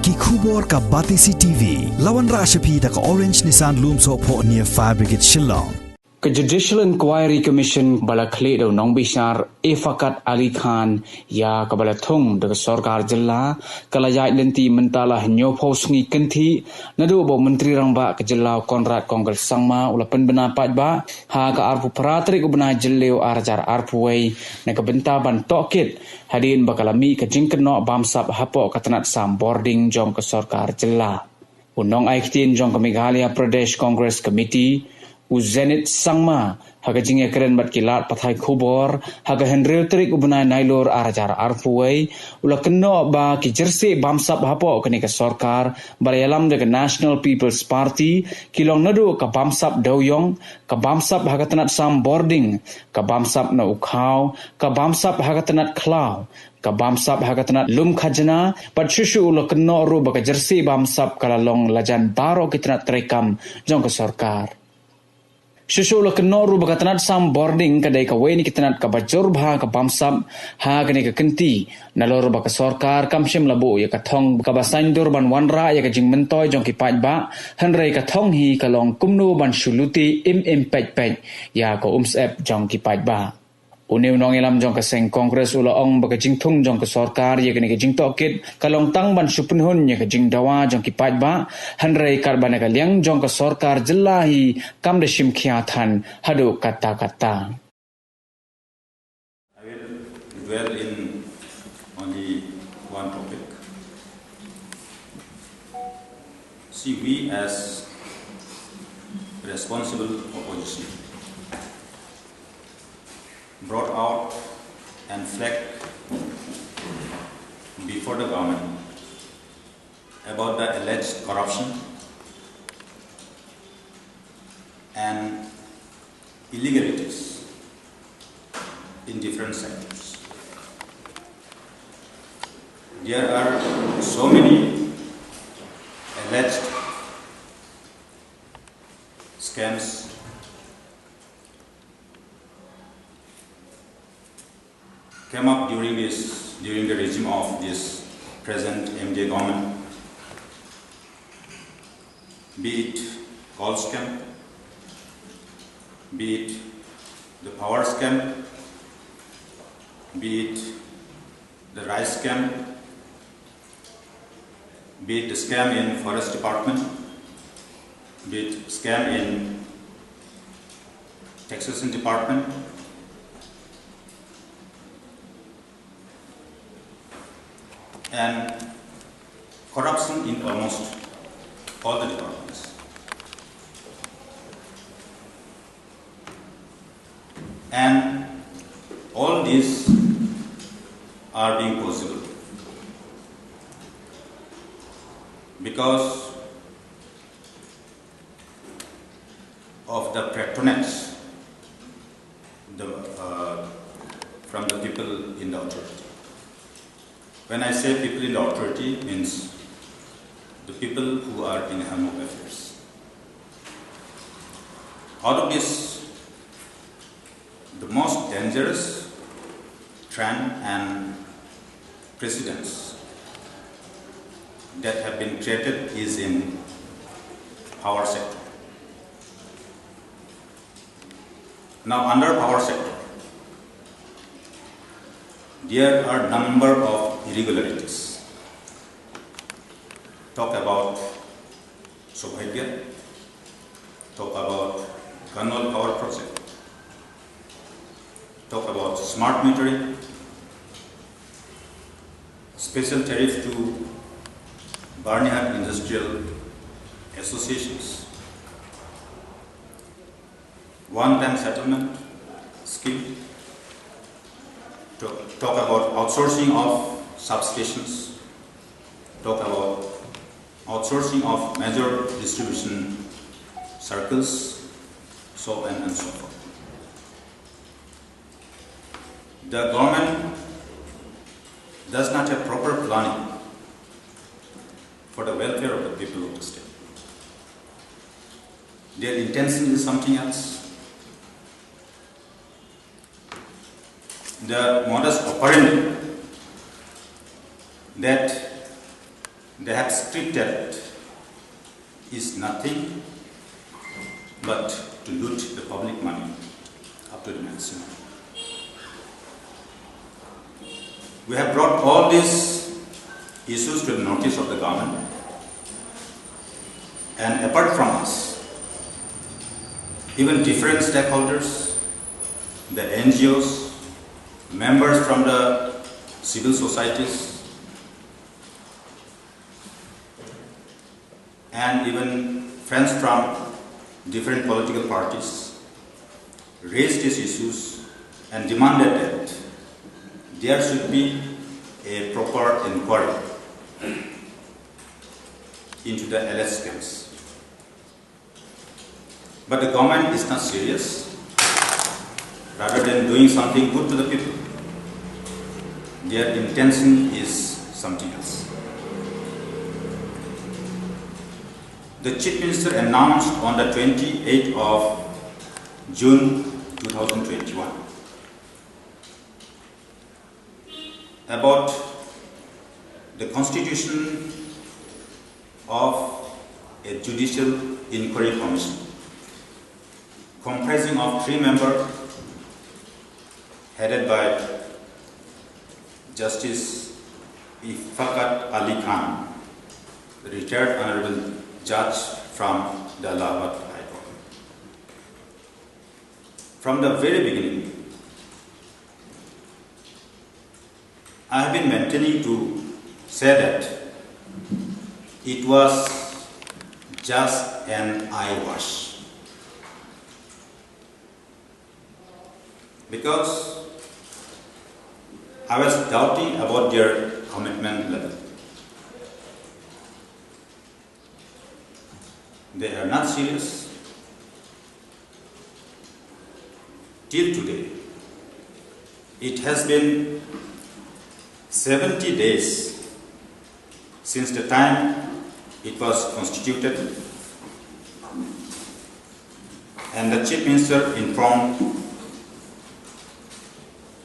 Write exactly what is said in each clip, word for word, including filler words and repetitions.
Ki khubor ka Batesi T V. La wanrah sha phi da ka Orange Nissan Lumsohphoh near Fire Brigade Shillong. Ka Judicial Inquiry Commission ba la khlieh da u nongbishar A Fakat Ali Khan ïa kaba la thung da ka sorkar jylla ka la ïaid lynti mynta la hynñiewphew sngi kynthih naduh ba u Myntri Rangbah ka jylla u Conrad Kongkal Sangma u la pynbna paidbah ha ka arphew phra tarik u bnai Jylliew ar hajar arphew wei na ka bynta ban tohkit hadien ba ka la mih ka jingkynnoh bamsap hapoh ka tnat sam bording jong ka sorkar jylla. U nongai ktien jong ka Meghalaya Pradesh Congress Committee, u Zenith Sangma, ha ka jingïakren bad ki lad pathai khubor ha ka hynriew tarik u bnai Nailur ar hajar arphew wei, u la kynnoh ba ki jersey bamsap hapoh kane ka sorkar ba la ïalam da ka National People's Party ki long naduh ka bamsap dewïong, ka bamsap ha ka tnat sam bording, ka bamsap na u khaw, ka bamsap ha ka tnat khlaw, ka bamsap ha ka tnat lum khajna, bad shuh shuh u la kynnoh ruh ba ka jersey bamsap ka la long lajan baroh ki tnat treikam jong ka sorkar. Shuh shuh u la kynnoh ruh ba ka tnat sam bording ka dei kawei na ki tnat kaba jur bha ka bamsap ha kane ka kynti, nalor ba ka sorkar kam shym la buh ïa ka thong kaba saiñdur ban wanrah ïa ka jingmyntoi jong ki paidbah, hynrei ka thong hi ka long kumno ban shu lute im im peit peit ïa ka umsyep jong ki paidbah. Une u nongïalam jong ka seng Congress u la ong ba ka jingthung jong ka sorkar ïa kane ka jingtohkit ka long tang ban shu pynhun ïa ka jingdawa jong ki paidbah, hynrei katba na ka liang jong ka sorkar jylla hi kam da shim khia than haduh katta katta. I will dwell in only one topic. See, we as responsible opposition brought out and flagged before the government about the alleged corruption and illegalities in different sectors. There are so many alleged scams came up during this, during the regime of this present M D A government, be it coal scam, be it the power scam, be it the rice scam, be it the scam in forest department, be it scam in taxation department, and corruption in almost all the departments. And all these are being possible because of the patronage the, uh, from the people in the authority. When I say people in the authority, means the people who are in helm of affairs. Out of this, the most dangerous trend and precedents that have been created is in power sector. Now, under power sector, there are number of irregularities. Talk about Saubhagya, talk about Karnal Power Project, talk about smart metering, special tariff to Byrnihat Industrial Associations, one-time settlement scheme, talk, talk about outsourcing of substations, talk about outsourcing of major distribution circles, so on and so forth. The government does not have proper planning for the welfare of the people of the state. Their intention is something else. The modus operandi that They have stricted is nothing but to loot the public money up to the maximum. We have brought all these issues to the notice of the government, and apart from us, even different stakeholders, the N G Os, members from the civil societies, and even friends from different political parties raised these issues and demanded that there should be a proper inquiry into the alleged scams. But the government is not serious. Rather than doing something good to the people, their intention is something else. The Chief Minister announced on the twenty-eighth of June two thousand twenty-one about the constitution of a judicial inquiry commission comprising of three members headed by Justice Ifakhat Ali Khan, the retired honorable judge from the Allahabad High Court. From the very beginning, I have been maintaining to say that it was just an eyewash. Because I was doubting about their commitment level. They are not serious. Till today, it has been seventy days since the time it was constituted, and the Chief Minister informed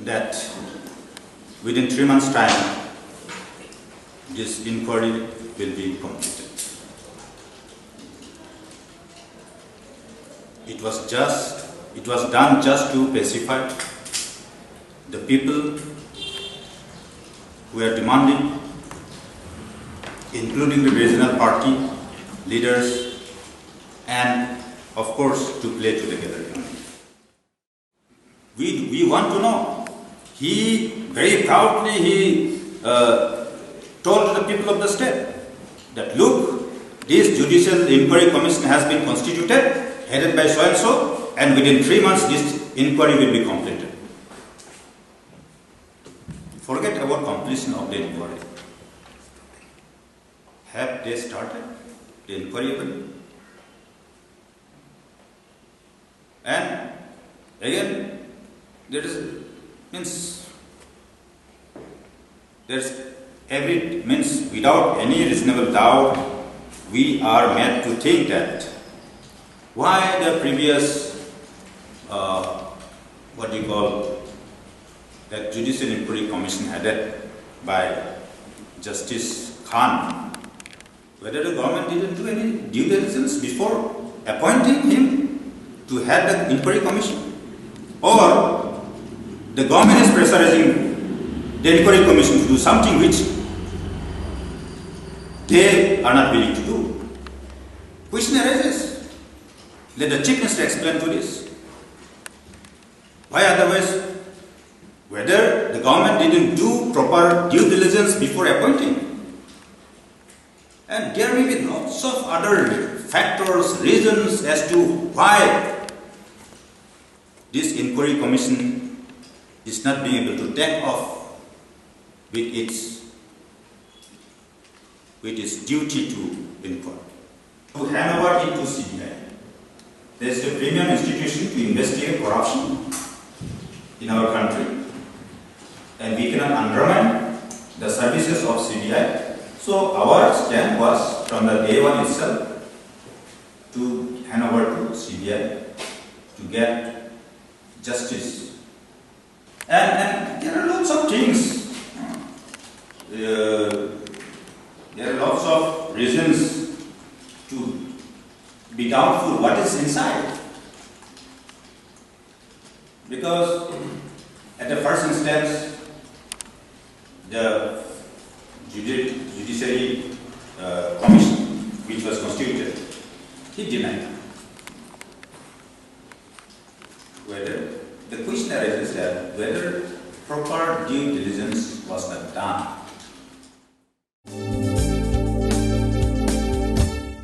that within three months' time, this inquiry will be completed. It was just, it was done just to pacify the people who were demanding, including the regional party leaders, and of course to play to the gathering. We, we want to know. He very proudly he uh, told the people of the state that, "Look, this judicial inquiry commission has been constituted, headed by so and so, and within three months this inquiry will be completed." Forget about completion of the inquiry. Have they started the inquiry even? And again, there is, means, there's every, means, without any reasonable doubt, we are made to think that why the previous, uh, what do you call, that judicial inquiry commission headed by Justice Khan, whether the government didn't do any due diligence before appointing him to head the inquiry commission, or the government is pressurizing the inquiry commission to do something which they are not willing to do. Question arises. Let the Chief Minister explain to this. Why otherwise, whether the government didn't do proper due diligence before appointing? And there may be lots of other factors, reasons as to why this inquiry commission is not being able to take off with its, with its duty to inquire. To hand over it to C B I. There is a premium institution to investigate corruption in our country, and we cannot undermine the services of C B I. So our stand was from the day one itself to hand over to C B I to get justice. And, and there are lots of things. Uh, there are lots reasons to be doubtful what is inside. Because at the first instance, the judi- judiciary uh, commission which was constituted, he denied. Whether the question arises that whether proper due diligence was not done